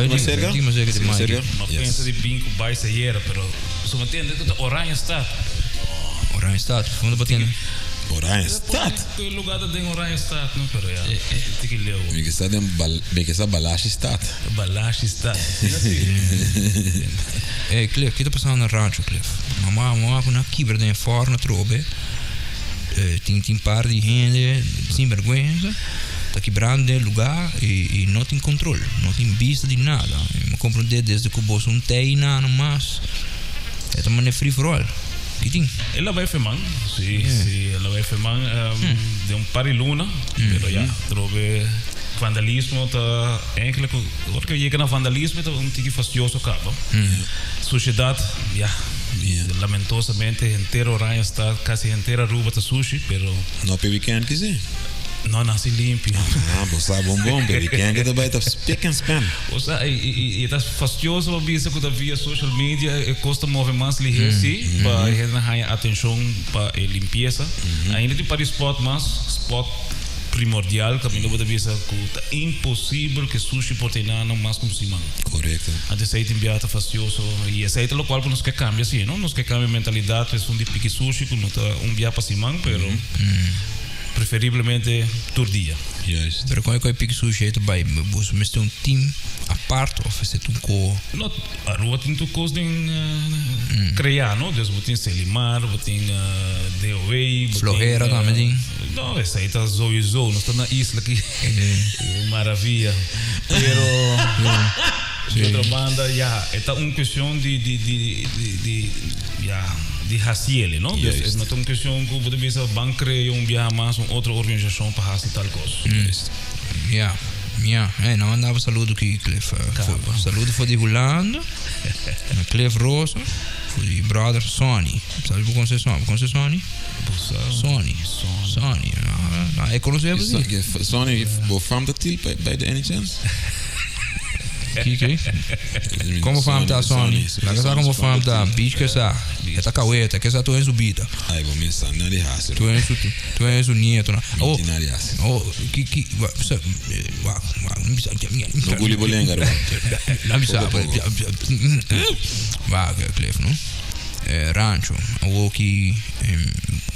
Bai mas cerca? Tiki mas cerca di Mas mic. cerca? M'a Yes. pensa di bin ku bai sayera, pero so mi tende ku ta Oranjestad. Oranjestad, unda bo tende? Oranjestad? E lugar ta den Oranjestad, no? Pero ya, tiki leu. Mi ke sa den Bal mi ke sa Balashistad. Balashistad. Asina si. Ey Cliff, ki ta pasando na Rancho Cliff? Mama, mama ku nan kibra den e forno atrobe. Tin tin par di hende sin bergwensa ta kibrando den e lugar y no tin control, no tin bista di nada. Mi comprende desde cu boso un tei na no mas e ta mane free for all. Ki tin? El a bai feman, si, si, el a bai feman den un par di luna, pero ya, trobe vandalismo ta eigenlijk, ora cu yega na vandalismo ta un tiki fastioso caba. Sushedad, ya, lamentosamente henter Oranjestad, casi henter Aruba ta sushi, pero. No p'e weekend kisi? No, nan si limpi. Ah, bo sa bon bon, p'e weekend ke ta bai ta spick and span. Bo sa, y e ta fastioso pa bisa cu ta via social media e cos ta move mas lihe, si, pa e hendenan haya atencion pa e limpiesa. Ainda tin par di spot mas, spot primordial caminda bo ta bisa cu ta imposibel cu e sushi por ta einan mas cu un siman. Corecto. Anto esey tin bia ta fastioso y esey ta locual cu nos ke cambia si, no? Nos ke cambia mentalidad esun di piki sushi cu no ta un bia pa siman, pero preferiblemente tur dia. Juist. Pero con e coe piki sushi ey ta bay? Boso mester un team apart of esey ta un co? No, Aruba tin tur cos den crea, no? Dus bo tin Selimar, bo tin DOW, bo tin. Flohera tambe tin. No, esey ta sowieso, nos ta na isla aki. Maravilla. Pero di otro banda, ya, e ta un cuestion di, di, di, di, di, ya, di haciele, no? Dus e no ta un cuestion cu bo ta bisa ban crea un biaha mas un otro organisacion pa haci tal cos. Ya, ya. Hey, nan mandaba saludo aki, Cliff. Saludo for di Hulanda, na Cliff Rosa, for di brother Sonny. Sabi bo conoce Sonny? Bo conoce Sonny? Sonny. Sonny. Ah, e conoce bo si? Sonny, bo fam ta til by the any chance? Ki ki? Como fam ta Sonny? Laga sa como fam ta. Beach ke sa. E ta kaweta, ke sa tur en su bida. Ay, bo mes sa na di hasi. Tur en su tur en su nieto na. Mi tin na di hasi. Oh, ki ki wa sa wa wa mi sa No guli bo lenga ro. Na mi sa. Poko poko. Wa Cliff no. Rancho, awor ki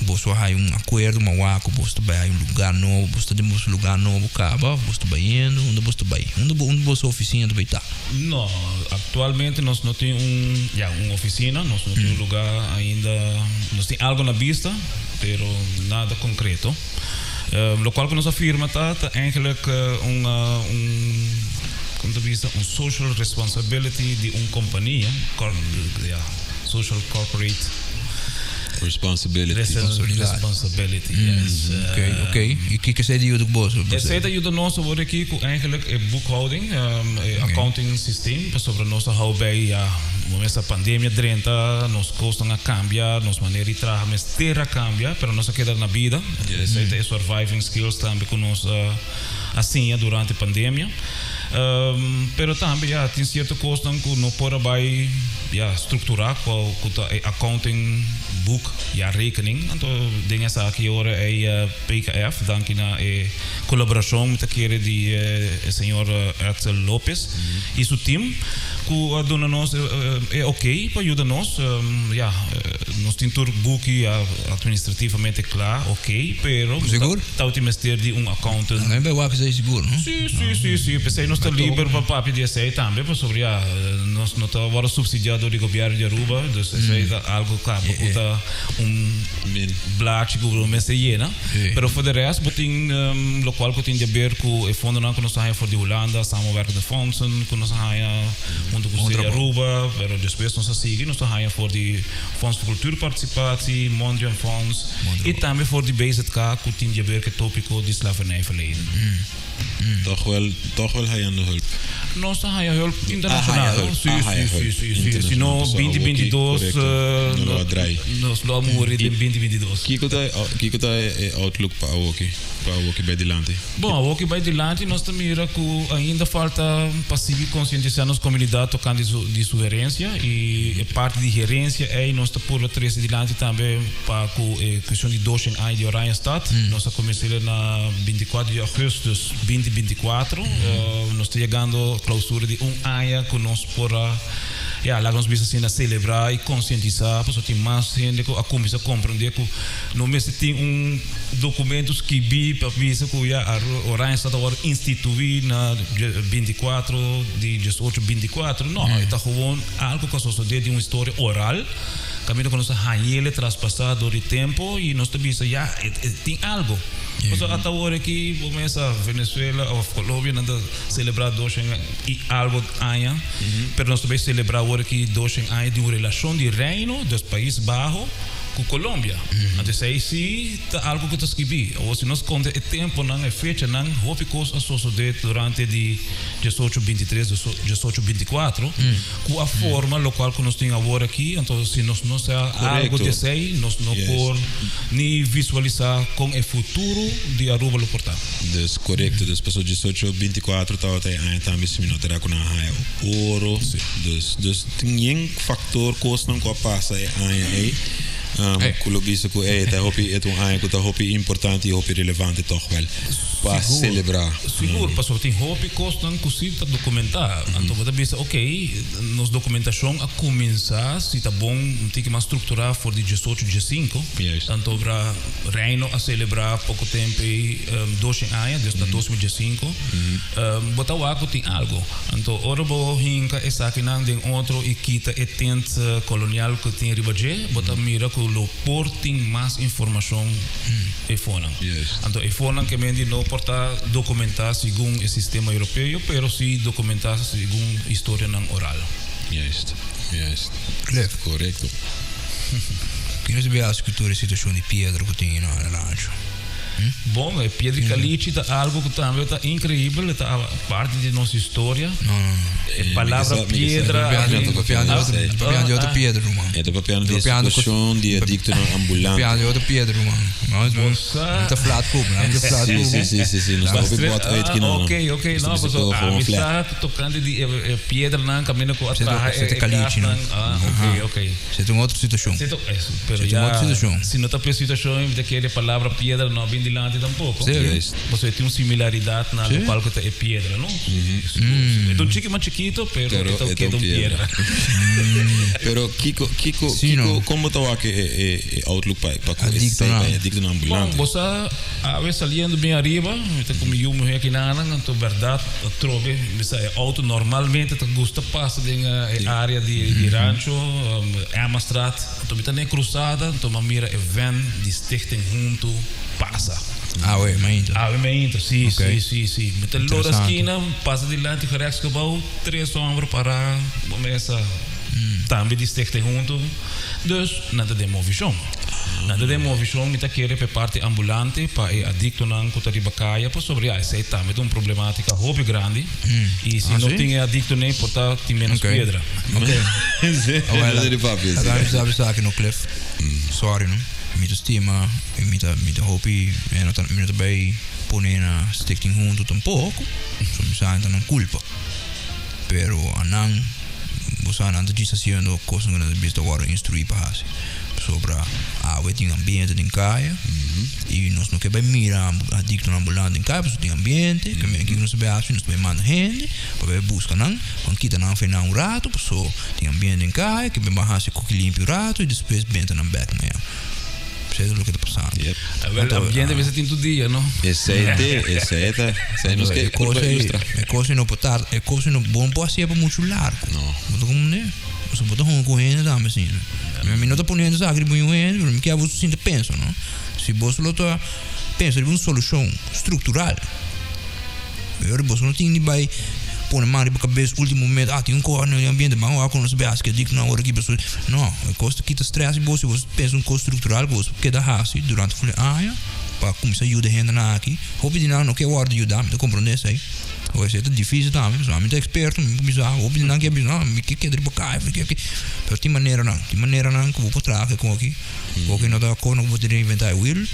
boso a haya un akuerdo ma wak ku boso ta bai haya un lugar nobo, boso ta den boso lugar nobo kaba of boso ta bayendo? Unda boso ta bai? Unda unda boso ofisina ta bai ta? No, aktualmente nos no tin un, ya, un ofisina, nos no tin un lugar ainda, nos tin algo na bista, pero nada konkreto. Lokual ku nos a firma ta, ta eigenlijk un, un, kon ta bisa, un social responsibility di un kompania, ya, social corporate Responsibility. Responsibility, yes. Oké, oké. I kiko esei ta yuda ku boso? Esei ta yuda nos awor aki ku eigenlijk e boekhouding, e accounting systeem, pasobra nos a hou bij, ya, momento a pandemia drenta, nos kosnan a kambia, nos manera di traha mester a kambia, pero nos a keda na bida. Esei ta e surviving skills tambe ku nos a siña durante pandemia. Pero tambe ya tin cierto cosnan cu no por a bay ya structura cual cu ta e accounting book ya rekening. Anto den esaki ora ey PKF danki na e colaboracion mi ta kere di e señor Edsel Lopez y su team cu a duna nos e ok pa yuda nos. Ya nos tin tur buki ya administrativamente cla ok pero Sigur? Tabatin mester di un accountant. Nan bay wak esey sigur, no? Si, si, si, si. P'esey nos ta liber pa papia di esey tambe, pasobra ya, nos no ta wòrdu subsidiá dor di gobièrnu di Aruba, dus esey ta algu kaba ku ta un blachi ku bo mester yena. Pero for de rest bo tin lokual ku tin di aber ku e fondonan ku nos ta haña for di Hulanda, samenwerkende fondsen ku nos a haña huntu ku City Aruba, pero despues nos a sigui, nos ta haña for di Fonds voor Cultuurparticipatie, Mondriaan Fonds i tambe for di BZK ku tin di aber ku e topiko di slavernijverleden. Toch wel, toch wel hayando hulp. Nos ta haya hulp internacional. Ah, haya hulp. Si, Ah, haya si, hulp. si, si, si. Si no, Internacional. binti binti dos, Correcto. No lo a draai. nos lo a muri den binti binti dos. Kiko ta, kiko ta e outlook pa awoki? Pa awoki bai dilanti? Bon, awoki bai dilanti nos ta mira ku ainda falta pa sigui konsientisá nos komunidat tokante di su herensia i e parti di herensia ei nos ta purba trese dilanti tambe pa ku e kuestion di doshen aña di Oranjestad. Nos a kumins'é na 24 di augustus 2024. Nos ta yegando clausura di un aña cu nos por a, ya, laga nos bisa asina, celebra y concientisa, pasobra tin mas hende cu a cuminsa comprende cu no mester tin un documento skibi pa bisa cu ya Oranjestad a worde institui na 24 di 18 24. No, e ta gewoon algo cu a sosode di un historia oral, caminda cu nos a hañele traspasa door di tempo y nos ta bisa ya, e tin algo. Pasobra ata awor aki bo mesa Venezuela of Colombia nan ta celebra doshen y algo aña, pero nos ta bay celebra awor aki doshen aña di un relacion di reino, dus Pais Baho, cu Colombia. Anto esey si ta algo cu ta skibi. Awor si nos conta e temponan, e fechanan, hopi cos a sosode durante di diesocho bintitres, diesocho binticuatro, cu a forma locual cu nos tin awor aki. Anto si nos no sa algo di esey, nos no por ni visualisa con e futuro di Aruba lo por ta. Dus corecto, dus pasobra diesocho binticuatro tabata e aña tambe si mi no ta era cu nan a haya oro. Dus, dus tin yen factor cosnan cu a pasa e aña ey cu lo bisa cu ey ta hopi, e ta un aña cu ta hopi importante y hopi relevante toch wel pa celebra. Sigur, pasobra tin hopi cosnan cu si ta documenta. Anto bo ta bisa ok, nos documentacion a cuminsa si ta bon un tiki mas structura for di diesocho diesinco. Anto bra Reino a celebra poco tempo ey doshen aña, dus na 2015. Bo ta wak cu tin algo. Anto ora bo hinca esakinan den otro y kita e tint colonial cu tin riba dje, bo ta mira cu lo por tin mas informacion efonan. Anto efonan ke men di no por ta documenta segun e sistema europeo, pero si documenta segun historianan oral. Juist, juist. Cliff. Corecto. Kino si bia scritura e situacion di piedra cu tin na rancho? Bon, e piedra di caliche ta algo cu tambe ta increibel, e ta parti di nos historia. No, no, no. E palabra piedra. Ta papiando di otro piedra, ruman. E ta papiando di e situacion di adictonan ambulante. Papiando di otro piedra, ruman. No ta flat cup, no ta flat cup. Si, si, si, si. Nos ta hopi bot uit ki no. Ok, ok. No, paso ami sa tocante di e piedranan caminda cu a traha e casnan. Ah, ok, ok. Esei ta un otro situashon. Esei ta, pero Esei ta un ya, otro situashon. si no ta p'e situashon, mi ta kere e palabra piedra no a bin dilanti tampoco. Sí. Juist. Pasobra e tin un similaridad na Sí. locual cu ta e piedra, no? Sigur. E ta un chiki mas chikito, pero Pero e ta e ta keda un un piedra. piedra. Pero kiko, kiko, Sí, kiko, no. kon bo ta wak e, e, e outlook pa, pa ku Adicto esei, nan. pa e adictonan Bon, ambulante? bo sa, awe saliendo bin ariba, mi ta ku mi yu muhé akinan, anto berdad atrobe mi sa e auto normalmente ta gusta pasa den e area di di rancho, Emmastraat, anto mi ta den e cruzada, anto mi a mira e van di Stichting Huntu pasa. Awe mainta. Awe mainta, si, Ok. si, si, si. Mi ta lora Interesante. skina, pasa dilanti gerechtsgebouw, tres homber para bo mesa tambe di Stichting Huntu. Dus nan ta den movishon. Nan ta den movishon, mi ta kere pa e parti ambulante, pa e adiktonan ku ta riba kaya, pasobra ya esei tambe ta un problematika hopi grandi. I si Ah, no si? tin e adikto nei por ta tin menos Ok. piedra. Ok. Sí, Awel, no ta di papia, sí. Laga mi sa bisa aki no Cliff. Sorry no. Mi ta stima i mi ta mi ta hopi mi no ta mi no ta bay pone na Stichting Hunto tampoco. So mi sa ta nan culpa. Pero anan bo sa nan ta djis haciendo cosnan cu nan ta bisa ta worde instrui pa haci. Pasobra awe tin ambiente den kaya i nos no ke bai mira adictonan ambulante den kaya pasobra tin ambiente. Ke men kiko nos ta bai haci? Nos ta bai manda hende pa bai buska nan, pa kita nan afei nan un rato paso tin ambiente den kaya ke bai hasi koki limpi un rato i despues benta nan bek mañana. Esei ta loke ta pasando. Yep. Awel, ambiente mester tin tur dia, no? Esei te, esei ta. Esei nos ke E kos kurpa ei, ilustra. e kos ei no por tar, e kos ei no bo no por hasié pa muchu largu. No. Bo ta komprendé? Pasobra bo ta hunga ku hende tambe asina. Mi no ta poniendo esaki riba un hende, pero mi kier bo sinta pensa, no? Si boso lo ta pensa riba un solushon struktural, Pero boso no tin di bai pone man riba kabes ultimo momento, ah tin un kos na e ambiente, ban wak ku nos bai hasi dik na ora aki pasobra no, e kos ta kita stress di bo si bo pensa un kos struktural ku bo keda hasi durante ful e aña pa kuminsá yuda hendenan aki. Hopi di nan no ke wòrdu yuda, mi ta komprondé esei. Ora esei ta difisil tambe pasobra ami ta eksperto, mi por bisa hopi di nan ke bisa no mi ke keda riba kaya, mi ke pero tin maneranan, tin maneranan ku bo por traha ku aki, ku aki no ta kos ku bo ta reinventá e wiel.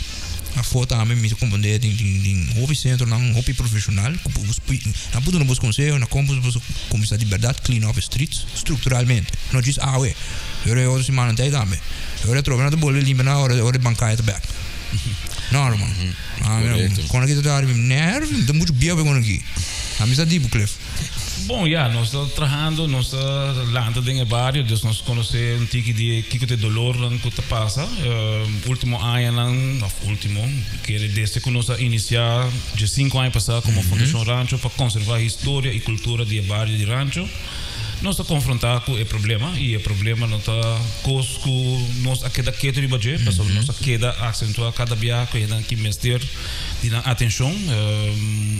Afó tambe mi ta komprondé tin tin tin hopi sentronan hopi profeshonal ku por nan por duna bos konseho na kon boso por kuminsá di bèrdat clean up e streets strukturalmente no djis awe ora e otro simannan ta ei tambe ora atrobe nan ta bolbe limpia nan ora ora e bankaya ta bèk no ruman Korekto. kon aki ta traha riba mi nèrvi mi ta muchu bieu pa e kon aki. Ami sa di bo, Cliff. Bon, ya, nos ta trahando, nos ta lanta den e bario, dus nos conoce un tiki di kico ta e dolornan cu ta pasa. Ultimo añanan, of ultimo, kere desde cu nos a inicia diescinco aña pasa como Fundacion Rancho pa conserva historia y cultura di e bario di Rancho, nos ta confronta cu e problema y e problema no ta cos cu nos a keda keto riba dje, pasobra nos a keda accentua cada biaha cu esnan ki mester di nan atencion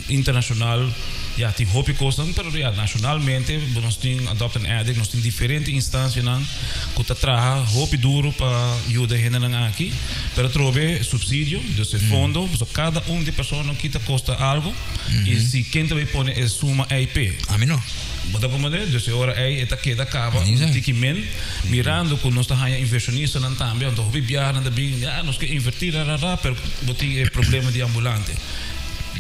internacional. Ya tin hopi cosnan, pero ya nacionalmente nos tin Adopt an Addict, nos tin diferente instancianan cu ta traha hopi duro pa yuda e hendenan aki, pero atrobe subsidio, dus e fondo, pasobra cada un di e personanan aki ta costa algo y si ken ta bay pone e suma ey p'e? Ami no. Bo ta comprende? Dus e ora ey e ta keda caba un tiki min, mirando cu nos ta haya inversionistanan tambe, anto hopi biaha nan ta bin, ya nos ke inverti ra ra ra, pero bo tin e problema di ambulante.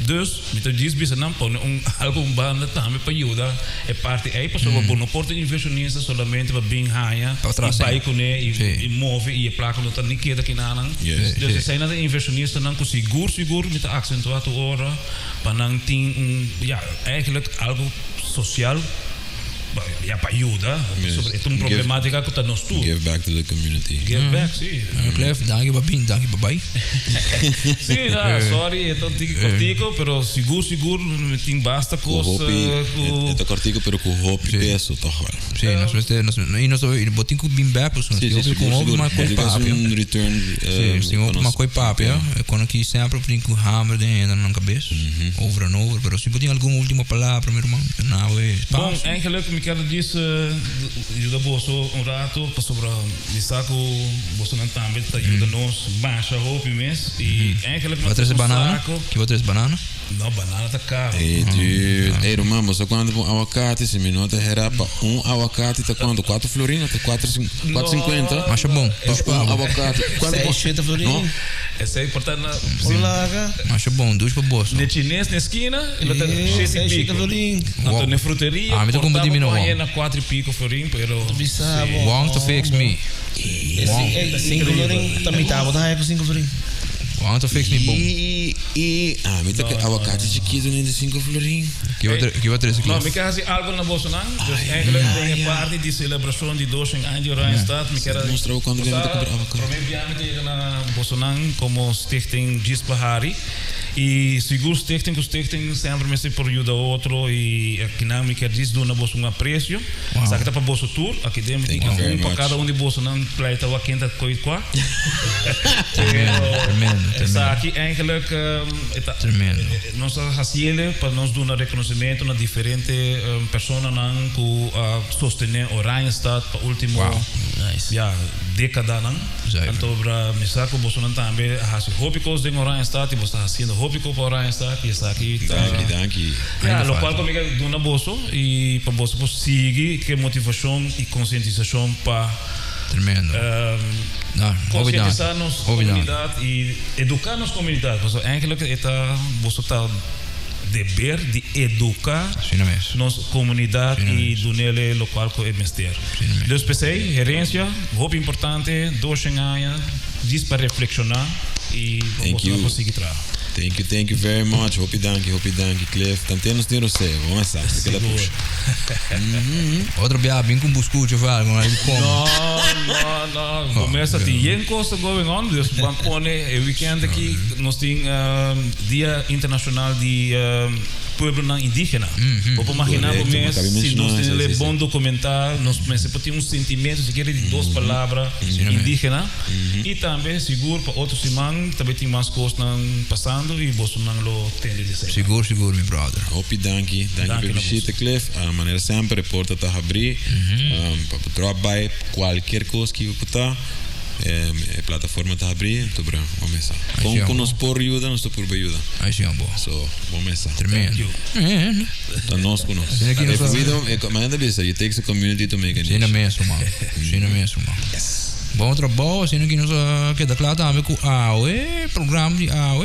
Dus, mi ta djis bisa nan pone un algo un banda tambe pa yuda e parti ei, pasobra bo no por ta inversionista solamente pa bin haña i bai kuné i move i e plaka no ta ni keda kinanan. Dus eseinan ta inversionistanan ku sigur sigur mi ta aksentuá tur ora pa nan tin un, ya, eigenlijk algo sosial. Ya pa yuda, pasobra e ta un problematica cu ta nos tur. Give back to the community. Give back, si. Cliff, danki pa bin, danki pa bai. Si, na, sorry, e ta un tiki cortico, pero sigur, sigur mi tin basta cos cu. E ta cortico, pero cu hopi peso toch wel. Si, nos mester, nos, y nos, bo tin cu bin back, pasobra nos tin hopi cu hopi mas cu papia. Un return. Si, nos tin hopi mas cu papia, e con aki semper tin cu hamer den hende nan cabes. Over en over, pero si bo tin algun ultimo palabra, mi ruman, nou e Bon, espacio. eigenlijk mi kier djis yuda boso un rato pasobra mi sa ku bosonan tambe ta yuda nos masha hopi mes i eigenlijk mi a trese un banana? sako. Ki bo trese banana? No, banana ta karo. Ey dude, ey ruman, bo sa kuantu pa un awakati? Si mi no ta hera, pa un awakati ta kuantu? Kuatro florin of ta kuatro 4,50? Masha bon. Pa un awakati. Kuantu pa? Seis, shete florin. No. Esey por ta na. Olaga. Masha bon, dush pa boso. Ne chines ne skina, lo ta shete y pico. Anto ne fruteria, Ah, mi ta por kumpa di ta mi na bo wong. haña na cuatro y pico florin, pero. Bisa bo. Wong to fix me. Wong. Ey, cinco florin, ta mitad bo ta haña cu cinco florin. Wong to fix me bon. I, i, ah, mi ta ke awakati chikitu ne di cinco florin. Ki bo ki bo trese No, mi ke hasi algo na bosonan. Dus eigenlijk den e parti di celebracion di doshen aña di Oranjestad, mi kier a. Mustra bo cuando mi ta cumpra awakati. Prome bia mi ta yega na bosonan como Stichting Djis Pa Hari. Y sigur stichting cu stichting semper mester por yuda otro y akinan mi kier djis duna boso un aprecio. Esaki ta pa boso tur. Aki den mi tin un pa cada un di bosonan pleita wak ken ta coy cua. Pero esaki eigenlijk e ta nos ta haciele pa nos duna reconocimento na diferente personanan cu a sostene Oranjestad pa ultimo ya decadanan. Anto bra mi sa ku bosonan tambe a hasi hopi kos den Oranjestad i boso ta hasiendo hopi kos pa Oranjestad i esaki ta Danki, danki. Ya, lokual ku mi ke duna boso i pa boso por sigui ku e motivashon i konsientisashon pa Tremendo. No, hopi danki. konsientisá nos Hopi danki. komunidat i eduká nos komunidat pasobra eigentlik e ta boso ta deber di eduká Asina mes. nos komunidat Asina i mes. dun'el lokual ku e mester. Asina mes. Dus p'esei herensia. Hopi importante, doshen aña, djis pa reflekshoná i pa Thank boso you. por sigui traha. Thank you, thank you very much. Hopi danki, hopi danki, Cliff. Tante nos tin rosé, bo mester sa, keda Sigur. push. Otro biaha bin ku un buskucho of algo, algo di kome. No, no, no. Bo mester tin yen kos ta going on, dus ban pone e weekend aki nos tin Dia Internashonal di Pueblonan Indígena. Bo por maginá bo Correcto, mes m'a si mencioná nos esei, tin sí, sí. bon dokumentá, nos mester por tin un sentimentu sikiera di dos palabra indígena. I tambe sigur pa otro siman ta bay tin mas kosnan pasando i bosonan lo tende di esei. Sigur, sigur mi brother. Hopi danki, danki Danki pa e na boso. bishita Cliff. Manera semper e porta ta habrí pa bo drop by kualkier kos kiko ku ta. E plataforma ta habrí, anto bra, bo mesa. Kon ku nos por yuda, nos ta purba yuda. Ai sí, bo. So, bo mesa. Tremendo. Ta nos ku nos. If we don't, e manera ta bisa, it takes a community to make a nation. Asina mes, ruman. Asina mes, ruman. Bon trabou, asina ki nos a keda kla tambe ku awe, programa di awe.